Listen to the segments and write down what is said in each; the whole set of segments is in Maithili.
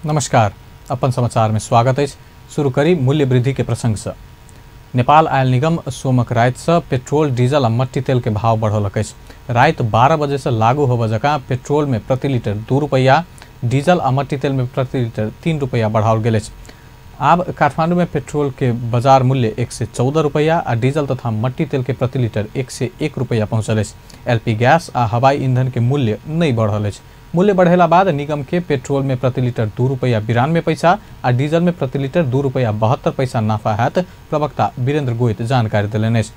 नमस्कार, अपन समाचार में स्वागत है। शुरू करी मूल्य वृद्धि के प्रसंग से। नेपाल आयल निगम सोमक राति से पेट्रोल, डीजल आ मट्टी तेल के भाव बढ़ौलक अछि। राति 12 बजे से लागू होबय जकाँ पेट्रोल में प्रति लीटर 2 रुपया, डीजल आ मट्टी तेल में प्रति लीटर 3 रुपया बढ़ाओल गेल अछि। आब काठमांडू में पेट्रोल के बाजार मूल्य 114 रुपया आ डीजल तथा मट्टी तेल के प्रति लीटर 101 रुपया पहुँचल अछि। एलपी गैस आ हवाई ईंधन के मूल्य नहीं बढ़ल अछि। मूल्य बढ़ेला बाद निगम के पेट्रोल में प्रति लीटर 2 रुपया 92 पैसा आ डीजल में प्रति लीटर 2 रुपया 72 पैसा नाफा हैत, प्रवक्ता वीरेंद्र गोइत जानकारी देलनि अछि।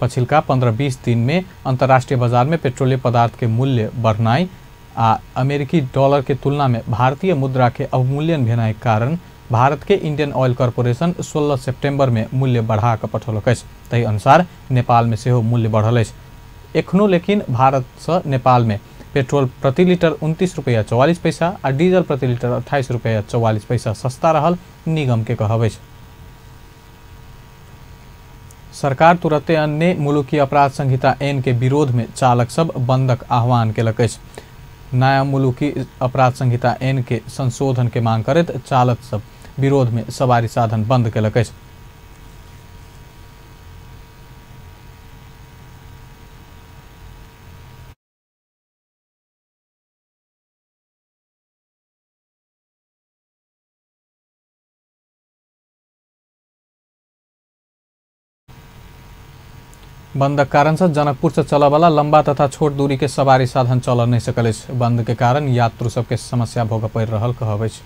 पछिलका 15-20 दिन में अंतर्राष्ट्रीय बाजार में पेट्रोलियम पदार्थ के मूल्य बढ़नाइ आ अमेरिकी डॉलर के तुलना में भारतीय मुद्रा के अवमूल्यन भेनाइ कारण भारत के इंडियन ऑयल कॉरपोरेशन 16 सितंबर में मूल्य बढ़ा कऽ पठौलक अछि। ताहि अनुसार नेपाल में सेहो मूल्य बढ़ल अछि। एखनो लेकिन भारत से नेपाल में पेट्रोल प्रति लीटर 29 रुपया 44 पैसा आ डीजल प्रति लीटर 28 रुपया 44 पैसा सस्ता रहल निगम के कहब अछि। सरकार तुरते अन्य मुलुकी अपराध संहिता एन के विरोध में चालक सब बंदक आह्वान केलक अछि। नया मुलुकी अपराध संहिता एन के संशोधन के मांग करैत चालक सब विरोध में सवारी साधन बंद केलक अछि। बंदक कारण से जनकपुर से चलय वाला लंबा तथा छोट दूरी के सवारी साधन चल नहीं सकल अछि। बंद के कारण यात्रु सबके समस्या भोगय पड़ि रहल कहब अछि।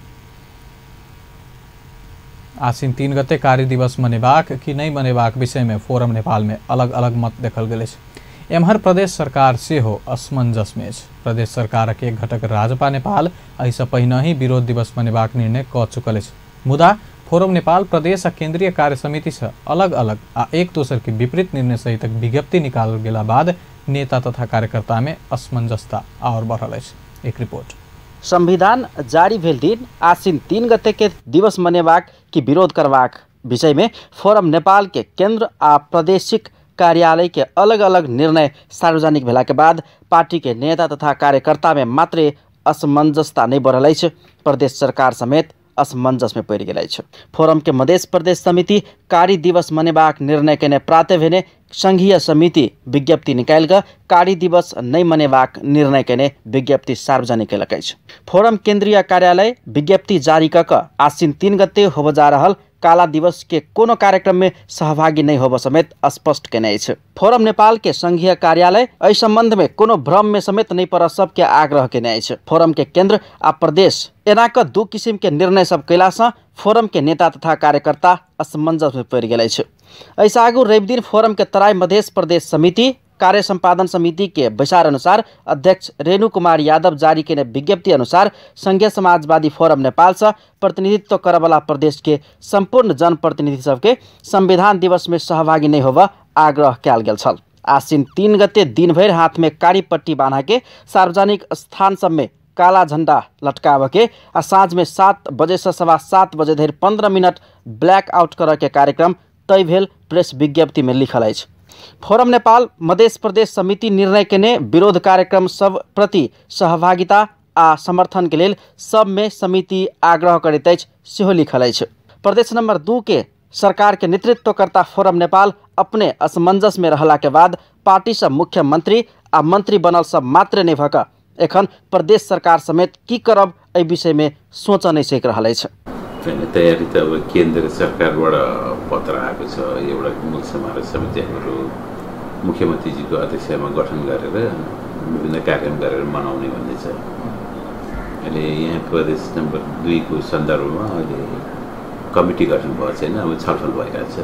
आश्विन 3 गते कार्य दिवस मनेबाक कि नहीं मनेबाक विषय में फोरम नेपाल में अलग अलग मत देखल गेल अछि। एम्हर प्रदेश सरकार सेहो असमंजस में अछि। प्रदेश सरकार के घटक राजपा नेपाल एहिसँ पहिने ही विरोध दिवस मनेबाक निर्णय कऽ चुकल अछि। मुदा फोरम नेपाल प्रदेश आ केंद्रीय कार्य समिति से अलग अलग आ एक दोसर के विपरीत निर्णय सहित विज्ञप्ति निकालल गेला बाद नेता तथा कार्यकर्ता में असमंजसता और बढ़ल अछि। एक रिपोर्ट। संविधान जारी भेल दिन आश्विन 3 गते के दिवस मनेबाक कि विरोध करबाक विषय में फोरम नेपाल के केंद्र आ प्रादेशिक कार्यालय के अलग अलग निर्णय सार्वजनिक भेला के बाद पार्टी के नेता तथा कार्यकर्ता में मात्रे असमंजसता नहीं बढ़ल अछि, प्रदेश सरकार समेत असमंजस में पड़ि गेल अछि। फोरम के मध्य प्रदेश समिति कारी दिवस मनेबाक निर्णय केने प्राते भेने संघीय समिति विज्ञप्ति निकालि कऽ कारी दिवस नहि मनेबाक निर्णय केने विज्ञप्ति सार्वजनिक केलक अछि। फोरम केंद्रीय कार्यालय विज्ञप्ति जारी कऽ कऽ आश्विन 3 गते होबय जा रहल काला दिवस के कोनो कार्यक्रम में सहभागी नहीं होबय समेत स्पष्ट केने अछि। फोरम नेपाल के संघीय कार्यालय एहि संबंध में कोनो भ्रम में समेत नहीं पड़य सबके आग्रह केने अछि। फोरम के केंद्र आ प्रदेश एना कऽ दू किसिम के निर्णय सब कयला सँ फोरम के नेता तथा कार्यकर्ता असमंजस में पड़ि गेल अछि। एहिसँ आगू रवि दिन फोरम के तराई मध्य प्रदेश समिति कार्य सम्पादन समिति के बैसार अनुसार अध्यक्ष रेणु कुमार यादव जारी केने विज्ञप्ति अनुसार संघीय समाजवादी फोरम नेपाल से प्रतिनिधित्व करवला प्रदेश के संपूर्ण जनप्रतिनिधि सबके संविधान दिवस में सहभागी नहीं होबय आग्रह कयल गेल छल। आश्विन 3 गते दिनभरि हाथ में कारी पट्टी बान्ह के सार्वजनिक स्थान सब में काला झंडा लटकाबऽ के आ साँझ में 7 बजे से 7:15 बजे धरि 15 मिनट ब्लैक आउट करऽ के कार्यक्रम तय भेल प्रेस विज्ञप्ति में लिखल अछि। फोरम नेपाल मध्य प्रदेश समिति निर्णय केने विरोध कार्यक्रम सब प्रति सहभागिता आ समर्थन के लेल सब में समिति आग्रह करैत अछि सेहो लिखल अछि। प्रदेश नंबर 2 के सरकार के नेतृत्वकर्ता फोरम नेपाल अपने असमंजस में रहला के बाद पार्टी सब मुख्यमंत्री आ मंत्री बनल सब मात्र नहीं भऽ कऽ एखन प्रदेश सरकार समेत की करब एहि विषय में सोचऽ नहीं सकि रहल अछि। तयारी त अब केन्द्र सरकारबाट पत्र आएको छ। एउटा मूल समारोह समिति हाम्रो मुख्यमन्त्रीजीको अध्यक्षतामा गठन गरेर विभिन्न कार्यक्रम गरेर मनाउने भन्ने छ। अहिले यहाँ प्रदेश नम्बर 2 को सन्दर्भमा अहिले कमिटी गठन भएको छैन, अब छलफल भइरहेको छ,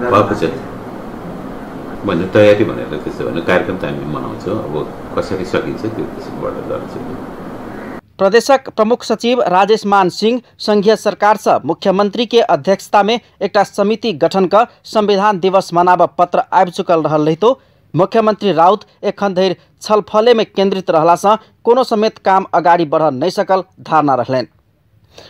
भएको छ भन्ने तयारी भनेर त्यसो भने कार्यक्रम त हामी मनाउँछौँ, अब कसरी सकिन्छ त्यो त्यसबाट गर्छौँ। प्रदेशक प्रमुख सचिव राजेश मान सिंह संघीय सरकार से मुख्यमंत्री के अध्यक्षता में एकटा समिति गठन क संविधान दिवस मनाब पत्र आबि चुकल रहल रहितो मुख्यमंत्री राउत एखन धरि छलफले में केंद्रित रहला सँ कोनो समेत काम अगाडि बढ़ नहीं सकल धारणा रखलनि।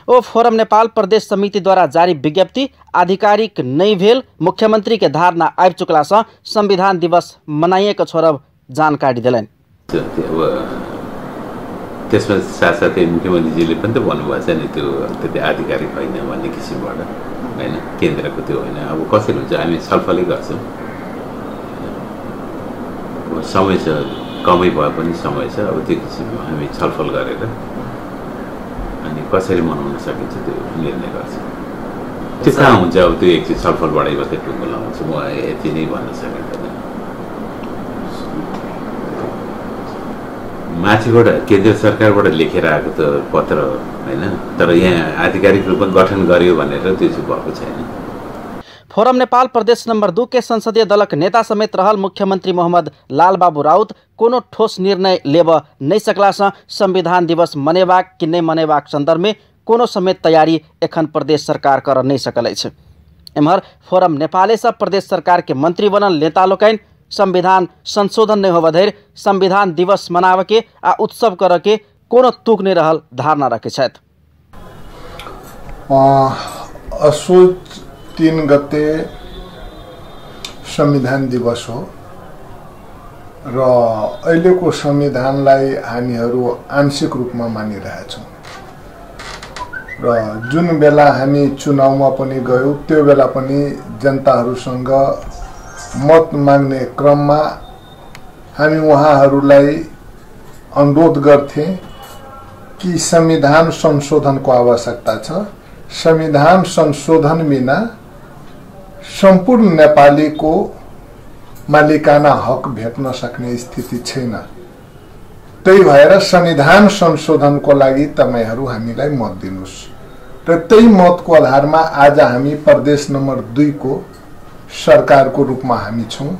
ओ फोरम नेपाल प्रदेश समिति द्वारा जारी विज्ञप्ति आधिकारिक नहीं भेल मुख्यमंत्री के धारणा आबि चुकला सँ संविधान दिवस मनाइए के छोड़ब जानकारी देलनि। अब त्यसमा साथसाथै मुख्यमन्त्रीजीले पनि त भन्नुभएको छ नि त्यो त्यति आधिकारिक होइन भन्ने किसिमबाट होइन, केन्द्रको त्यो होइन। अब कसरी हुन्छ हामी छलफलै गर्छौँ, अब समय छ, कमै भए पनि समय छ, अब त्यो किसिममा हामी छलफल गरेर अनि कसरी मनाउन सकिन्छ त्यो निर्णय गर्छौँ। त्यो कहाँ हुन्छ अब त्यो एकचोटि छलफलबाटै मात्रै टुङ्गो लगाउँछु, म यति नै भन्न सकिँदैन। माथिबाट केन्द्र सरकारबाट लेखेर आएको त पत्र हो होइन, तर यहाँ आधिकारिक रूपमा गठन गर्यो भनेर त्यो चाहिँ भएको छैन। फोरम नेपाल प्रदेश नंबर 2 के संसदीय दलक नेता समेत रहल मुख्यमंत्री मोहम्मद लालबाबू राउत कोनो ठोस निर्णय लेब नहीं सकला से संविधान दिवस मनेबाक कि नहीं मनेबाक संदर्भ में कोनो समेत तैयारी एखन प्रदेश सरकार कर नहीं सकल अछि। एम्हर फोरम नेपाले से प्रदेश सरकार के मंत्री बनल नेता लोकनि संविधान संशोधन नहीं होबऽ धरि संविधान दिवस मनाबऽ के आ उत्सव करऽ के कोनो तुक नहीं रहल धारणा रखै छथि। असोज 3 गते संविधान दिवस हो र अहिलेको संविधानलाई हामीहरू आंशिक रूपमा मानिरहेछौँ र जुन बेला हामी चुनावमा पनि गयौँ त्यो बेला पनि जनताहरूसँग मत माग्ने क्रममा हामी उहाँहरूलाई अनुरोध गर्थे कि संविधान संशोधनको आवश्यकता छ। संविधान संशोधन बिना सम्पूर्ण नेपालीको मालिकाना हक भेट्न सक्ने स्थिति छैन। त्यही भएर संविधान संशोधनको लागि तपाईहरू हामीलाई मत दिनुस् र त्यही मतको आधारमा आज हामी प्रदेश नम्बर 2 को सरकारको रूपमा हामी छौँ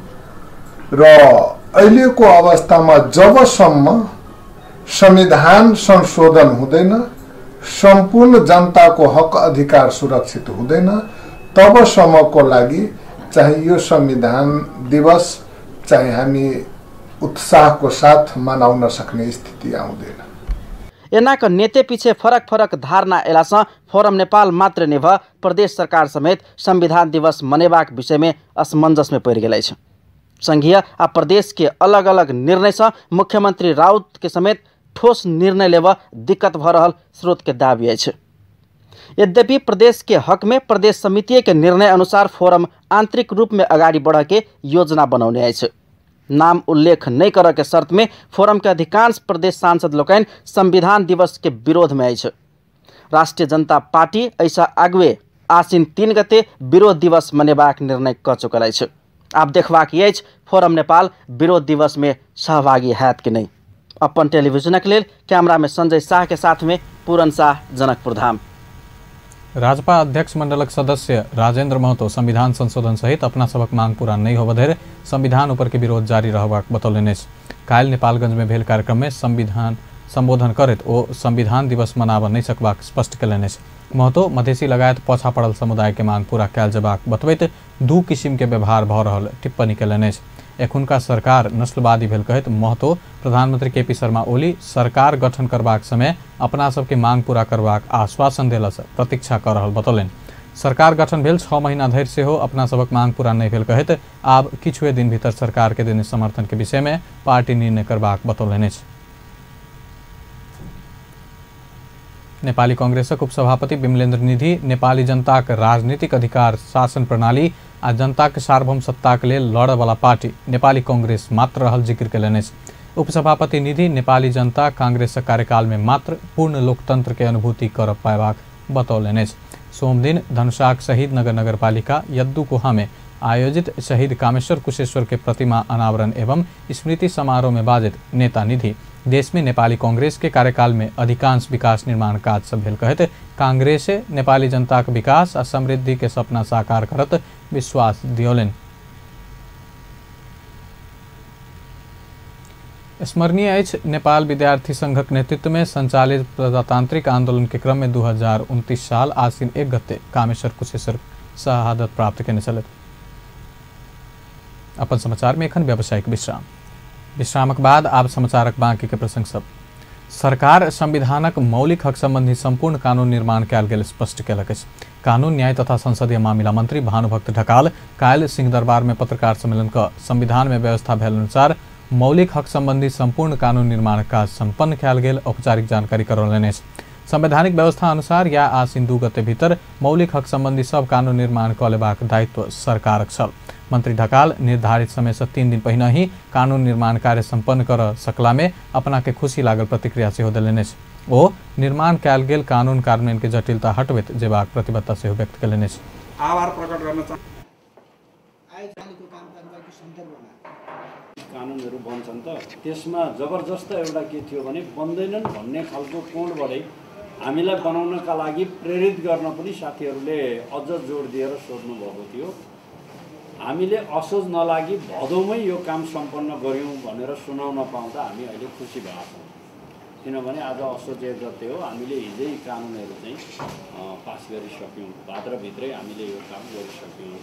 र अहिलेको अवस्थामा जबसम्म संविधान संशोधन हुँदैन, सम्पूर्ण जनताको हक अधिकार सुरक्षित हुँदैन, तबसम्मको लागि चाहे यो संविधान दिवस चाहे हामी उत्साहको साथ मनाउन सक्ने स्थिति आउँदैन। एनाक नेते पीछे फरक फरक धारणा एलासँ फोरम नेपाल मात्र नहि भ प्रदेश सरकार समेत संविधान दिवस मनेबाक विषय में असमंजस में पड़ि गेल अछि। संघीय आ प्रदेश के अलग अलग निर्णय से मुख्यमंत्री राउत के समेत ठोस निर्णय लेबऽ दिक्कत भ रहल स्रोत के दावी अछि। यद्यपि प्रदेश के हक में प्रदेश समिति के निर्णय अनुसार फोरम आंतरिक रूप में अगाडि बढ़ के योजना बनौने अछि। नाम उल्लेख नहीं करऽ के शर्त में फोरम के अधिकांश प्रदेश सांसद लोकनि संविधान दिवस के विरोध में अछि। राष्ट्रीय जनता पार्टी ऐसा आगुए आश्विन 3 गते विरोध दिवस मनेबाक निर्णय कऽ चुकल अछि। आब देखबाक अछि फोरम नेपाल विरोध दिवस में सहभागी हैत कि नहीं। अपन टेलीविजनक लेल कैमरा में संजय शाह के साथ में पूरन शाह, जनकपुर धाम। राजपा अध्यक्ष मंडलक सदस्य राजेंद्र महतो संविधान संशोधन सहित अपना सबक मांग पूरा नहीं होबऽ धरि संविधान ऊपर के विरोध जारी रहबाक बतौलनि अछि। काल्हि नेपालगंज में भेल कार्यक्रम में संविधान संबोधन करैत ओ संविधान दिवस मनाबऽ नहीं सकबाक स्पष्ट कयलनि अछि। महतो मधेसी लगायत पाछा पड़ल समुदाय के मांग पूरा कयल जेबाक बतबैत दू किसिम के व्यवहार भऽ रहल टिप्पणी कयलनि अछि। एखुनका सरकार नस्लवादी भेल कहैत महतो प्रधानमंत्री केपी शर्मा ओली सरकार गठन करबाक समय अपना सबके मांग पूरा करबाक आश्वासन देला से प्रतीक्षा कऽ रहल बतौलनि। सरकार गठन भेल 6 महीना धरि सेहो अपना सबक मांग पूरा नहीं भेल कहैत आब किछुए दिन भीतर सरकार के देने समर्थन के विषय में पार्टी निर्णय करबाक बतौलनि अछि। नेपाली कांग्रेसक उपसभापति विमलेन्द्र निधि नेपाली जनताक राजनीतिक अधिकार, शासन प्रणाली आ जनताक सार्वभौम सत्ताक लेल लड़ऽवला पार्टी नेपाली कांग्रेस मात्र रहल जिक्र कयलनि अछि। उपसभापति निधि नेपाली जनता कांग्रेसक कार्यकाल में मात्र पूर्ण लोकतंत्र के अनुभूति कर पायबाक बतौलनि अछि। सोमदिन धनुषाक शहीद नगर नगरपालिका यद्दुकोहा में आयोजित शहीद कामेश्वर कुशेश्वर के प्रतिमा अनावरण एवं स्मृति समारोह में बाजैत नेता निधि देश में नेपाली कांग्रेस के कार्यकाल में अधिकांश विकास निर्माण काज सब भेल कहैत कांग्रेसे नेपाली जनताक विकास आ समृद्धि के सपना साकार करत विश्वास दियौलनि। स्मरणीय अछि नेपाल विद्यार्थी संघक नेतृत्व में संचालित प्रजातांत्रिक आंदोलन के क्रम में 2029 साल आश्विन 1 गते कामेश्वर कुशेश्वर शहादत प्राप्त केने छलथि। अपन समाचार में एखन व्यावसायिक विश्राम। विश्रामक बाद आब समाचारक बाकी के प्रसंग सब। सरकार संविधानक मौलिक हक संबंधी संपूर्ण कानून निर्माण कयल गेल स्पष्ट कयलक अछि। कानून न्याय तथा संसदीय मामिला मंत्री भानुभक्त ढकाल काल्हि सिंहदरबार में पत्रकार सम्मेलन क संविधान में व्यवस्था भेल अनुसार मौलिक हक संबंधी संपूर्ण कानून निर्माण काज संपन्न कयल गेल औपचारिक जानकारी करौलनि अछि। संवैधानिक व्यवस्था अनुसार या आसिन 2 गते भीतर मौलिक हक संबंधी सब कानून निर्माण कऽ लेबाक दायित्व सरकारक छल। मंत्री ढकाल निर्धारित समय से 3 दिन पहिने ही कानून निर्माण कार्य संपन्न कर सकला में अपना के खुशी लागल प्रतिक्रिया सेहो देलनि अछि। ओ निर्माण कयल गेल कानून कार्यान्वयन के जटिलता हटबैत जेबाक प्रतिबद्धता सेहो व्यक्त कयलनि अछि। आभार प्रकट गर्न कानुनहरू बन्छन् त त्यसमा जबरजस्त एउटा के थियो भने बन्दैनन् भन्ने खालको कोणबाटै हामीलाई बनाउनका लागि प्रेरित गर्न पनि साथीहरूले अझ जोड दिएर सोध्नु भएको थियो। हामीले असोज नलागी भदौमै यो काम सम्पन्न गऱ्यौँ भनेर सुनाउन पाउँदा हामी अहिले खुसी भएका छौँ, किनभने आज असोज 1 गते हो। हामीले हिजै कानुनहरू चाहिँ पास गरिसक्यौँ, भाद्रभित्रै हामीले यो काम गरिसक्यौँ।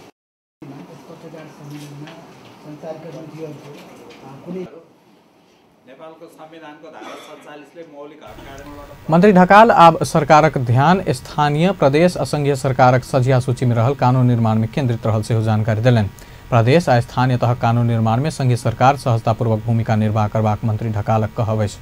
मंत्री ढकाल आब सरकारक ध्यान स्थानीय प्रदेश आ संघीय सरकारक सझिया सूची में रहल कानून निर्माण में केंद्रित रहल सेहो जानकारी देलनि। प्रदेश आ स्थानीय तहक कानून निर्माण में संघीय सरकार सहजतापूर्वक भूमिका निर्वाह करबाक मंत्री ढकालक कहब अछि।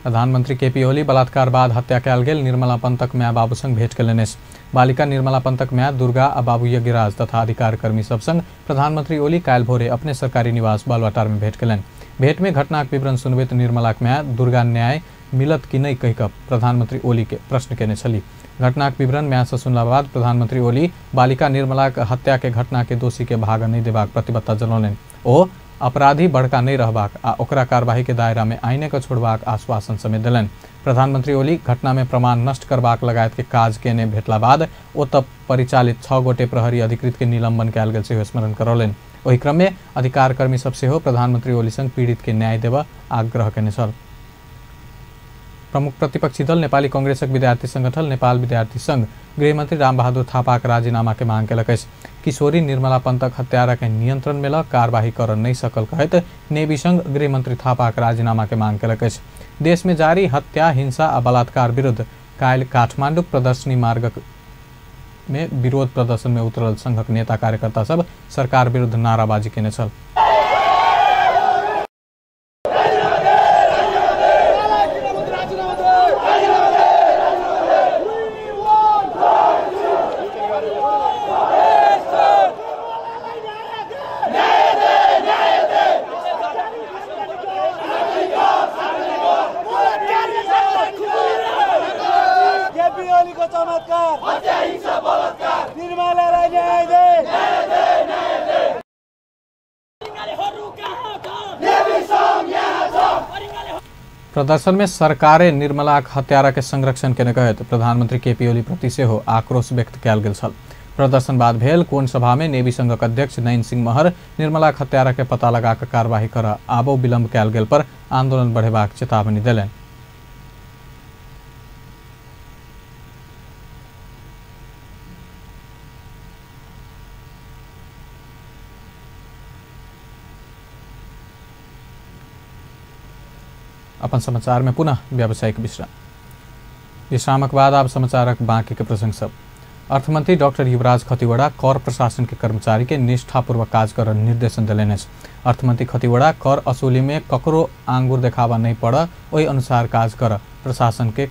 प्रधानमंत्री केपी ओली बलात्कार बाद हत्या कयल गेल निर्मला पंतक माय बाबू संग भेंट कयलनि अछि। बालिका निर्मला पंतक माय दुर्गा आ बाबू यज्ञराज तथा अधिकार कर्मी सब संग प्रधानमंत्री ओली काल्हि भोरे अपने सरकारी निवास बालुवाटार में भेंट कयलनि। भेंट में घटनाक विवरण सुनबैत निर्मलाक माय दुर्गा न्याय मिलत कि नहि कहि कऽ प्रधानमंत्री ओली के प्रश्न केने छली। घटनाक विवरण माय से सुनला बाद प्रधानमंत्री ओली बालिका निर्मलाक हत्या के घटना के दोषी के भाग नहि देबाक प्रतिबद्धता जनौलनि। ओ अपराधी बड़का नहीं रहबाक आ ओकरा कार्यवाही के दायरा में आइने के छोड़बाक आश्वासन समेत देलनि। प्रधानमंत्री ओली घटना में प्रमाण नष्ट करबाक लगायत के काज केने भेटला बाद ओतऽ परिचालित 6 गोटे प्रहरी अधिकृत के निलंबन कयल गेल सेहो स्मरण करौलनि। ओहि क्रम में अधिकार कर्मी सब सेहो प्रधानमंत्री ओली संग पीड़ित के न्याय देबऽ आग्रह केने छल। प्रमुख प्रतिपक्षी दल नेपाली कांग्रेसक विद्यार्थी संगठन नेपाल विद्यार्थी संघ गृहमंत्री रामबहादुर थापाक राजीनामा के मांग केलक अछि। किशोरी निर्मला पंतक हत्यारा के नियंत्रण में ल कार्यवाही कर नहीं सकल कहैत नेवी संघ गृहमंत्री थापाक राजीनामा के मांग केलक अछि। देश में जारी हत्या, हिंसा आ बलात्कार विरुद्ध काल्हि काठमांडू प्रदर्शनी मार्ग में विरोध प्रदर्शन में उतरल संघक नेता कार्यकर्ता सब सरकार विरुद्ध नाराबाजी केने छल। प्रदर्शन में सरकारे निर्मलाक हत्यारा के संरक्षण केने कहैत प्रधानमंत्री केपी ओली प्रति सेहो आक्रोश व्यक्त कयल गेल छल। प्रदर्शन बाद भेल कोण सभा में नेवी संघक अध्यक्ष नयन सिंह महर निर्मलाक हत्यारा के पता लगा कऽ कार्यवाही कर आबो विलंब कयल गेल पर आंदोलन बढ़ेबाक चेतावनी देलनि। अपन समाचार में पुनः व्यावसायिक विश्राम। विश्रामक बाद आप समाचारक बाकी के प्रसंग सब। अर्थमंत्री डॉक्टर युवराज खतिवड़ा कर प्रशासन के कर्मचारी के निष्ठापूर्वक काज कर निर्देशन देलनि अछि। अर्थमंत्री खतिवड़ा कर असूली में ककरो आंगुर देखावा नहीं पड़ ओहि अनुसार काज कर प्रशासन के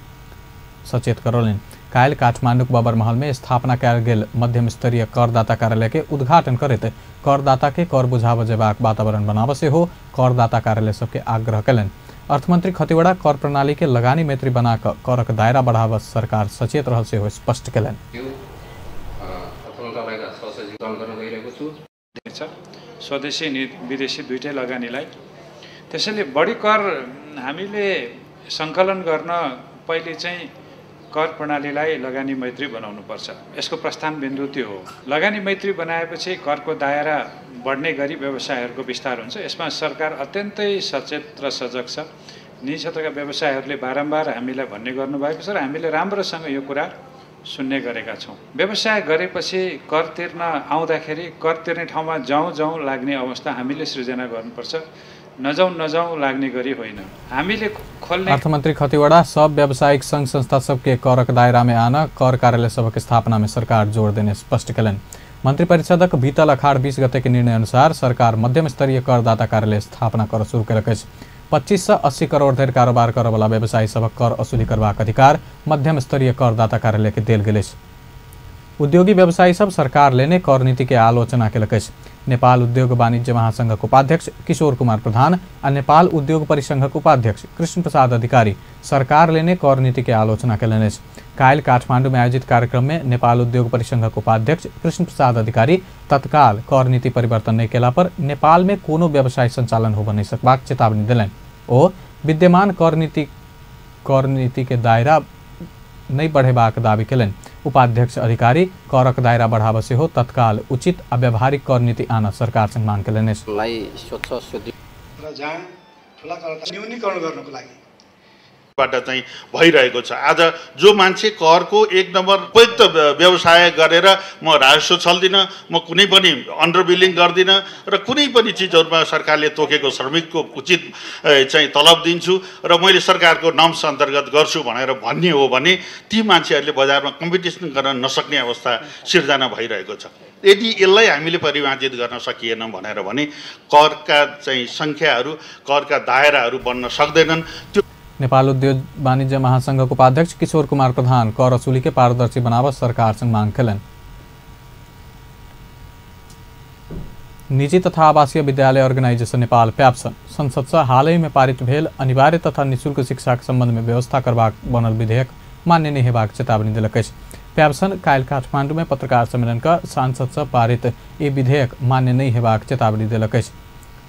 सचेत करौलनि। काल्हि काठमांडूक बाबर महल में स्थापना कयल गेल मध्यम स्तरीय करदाता कार्यालय के उद्घाटन करैत करदाता के कर बुझाबऽ जेबाक वातावरण बनाबऽ सेहो करदाता कार्यालय सबके आग्रह कयलनि। अर्थमंत्री खतिवड़ा कर प्रणाली के लगानी मैत्री बनाकर करक दायरा बढ़ावा सरकार सचेत रहल सेहो स्पष्ट कयलनि। स्वदेशी विदेशी दुईटै लगानीलाई त्यसैले बढी कर हामीले सङ्कलन गर्न पहिले चाहिँ कर प्रणालीलाई लगानी मैत्री बनाउनुपर्छ। यसको प्रस्थान बिन्दु त्यो हो। लगानी मैत्री बनाएपछि करको दायरा बढ्ने गरी व्यवसायहरूको विस्तार हुन्छ। यसमा सरकार अत्यन्तै सचेत र सजग छ। निजी क्षेत्रका व्यवसायहरूले बारम्बार हामीलाई भन्ने गर्नुभएको छ र हामीले राम्रोसँग यो कुरा सुन्ने गरेका छौँ। व्यवसाय गरेपछि कर तिर्न आउँदाखेरि कर तिर्ने ठाउँमा जाउँ जाउँ लाग्ने अवस्था हामीले सृजना गर्नुपर्छ, नजाउँ नजाउँ लाग्ने गरी होइन। हामीले खोल्ने। अर्थमंत्री खतिवड़ा सब व्यावसायिक संघ संस्था सबके करक दायरा में आना कर कार्यालय सबक स्थापना में सरकार जोड़ देने स्पष्ट कयलनि। मंत्रिपरिषदक बीतल अखाड़ 20 गते के निर्णय अनुसार सरकार मध्यम स्तरीय करदाता कार्यालय स्थापना कर शुरू केलक अछि। 25 से 80 करोड़ धरि कारोबार करऽवला व्यवसायी सभक कर वसूली करबाक अधिकार मध्यम स्तरीय करदाता कार्यालय के देल गेल अछि। उद्योगी व्यवसायी सब सरकार लेने कर नीति के आलोचना केलक अछि। नेपाल उद्योग वाणिज्य महासंघक उपाध्यक्ष किशोर कुमार प्रधान आ नेपाल उद्योग परिसंघक उपाध्यक्ष कृष्ण प्रसाद अधिकारी सरकार लेने कर नीति के आलोचना केलनि अछि। काल्हि काठमांडू में आयोजित कार्यक्रम में नेपाल उद्योग परिसंघक उपाध्यक्ष कृष्ण प्रसाद अधिकारी तत्काल कर नीति परिवर्तन नहि केला पर नेपाल में कोनो व्यवसाय संचालन होबय नहि सकबाक चेतावनी देलनि। ओ विद्यमान कर नीति के दायरा नहि बढ़ेबाक दावी केलनि। उपाध्यक्ष अधिकारी करक दायरा बढ़ाबऽ सेहो तत्काल उचित आ व्यावहारिक कर नीति आन सरकार सँग मांग केलनि अछि। बाट चाहिँ भइरहेको छ। आज जो मान्छे करको एक नम्बर उपयुक्त व्यवसाय गरेर म राजस्व छल्दिनँ, म कुनै पनि अन्डर बिलिङ गर्दिनँ र कुनै पनि चिजहरूमा सरकारले तोकेको श्रमिकको उचित चाहिँ तलब दिन्छु र मैले सरकारको नर्म्स अन्तर्गत गर्छु भनेर भन्ने हो भने ती मान्छेहरूले बजारमा कम्पिटिसन गर्न नसक्ने अवस्था सिर्जना भइरहेको छ। यदि यसलाई हामीले परिमार्जित गर्न सकिएन भनेर भने करका चाहिँ सङ्ख्याहरू, करका दायराहरू बन्न सक्दैनन्। त्यो नेपाल उद्योग वाणिज्य महासंघक उपाध्यक्ष किशोर कुमार प्रधान कर वसूली के पारदर्शी बनाबऽ सरकार संग मांग केलनि। निजी तथा आवासीय विद्यालय ऑर्गेनाइजेशन नेपाल प्याप्सन संसद से हालही में पारित भेल अनिवार्य तथा निःशुल्क शिक्षा के संबंध में व्यवस्था करबाक बनल विधेयक मान्य नहि हेबाक चेतावनी देलक अछि। प्याप्सन काल्हि काठमांडू में पत्रकार सम्मेलन क सांसद से पारित ई विधेयक मान्य नहि हेबाक चेतावनी देलक अछि।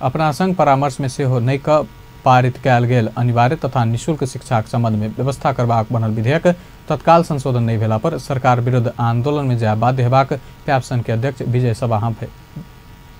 अपना संग परामर्श में सेहो नहि क पारित कयल गेल अनिवार्य तथा निःशुल्क शिक्षाक संबंध में व्यवस्था करबाक बनल विधेयक तत्काल संशोधन नहि भेला पर सरकार विरुद्ध आंदोलन में जाय बाध्य हेबाक प्याप्सन के अध्यक्ष विजय सभा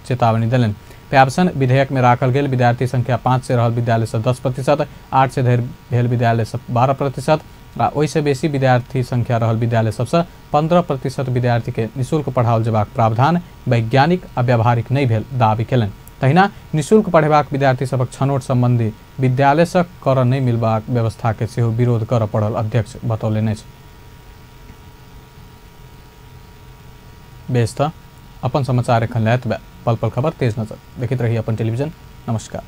चेतावनी देलनि। प्याप्सन विधेयक में राखल गेल विद्यार्थी संख्या 5 से रहल विद्यालय से 10%, 8 से धरि भेल विद्यालय से 12% आ ओहिसँ बेसी विद्यार्थी संख्या रहल विद्यालय सबसँ 15% विद्यार्थी के निःशुल्क पढ़ाओल जेबाक प्रावधान वैज्ञानिक आ व्यावहारिक नहि भेल दावी केलनि। तहिना निःशुल्क पढ़ेबाक विद्यार्थी सभक छनौट संबंधी विद्यालय से कर नहि मिलबाक व्यवस्था के सेहो विरोध करऽ पड़ल अध्यक्ष बतौलनि अछि। बेस त अपन समाचार एखन लए पल पल खबर तेज नजर देखैत रही अपन टेलीविजन। नमस्कार।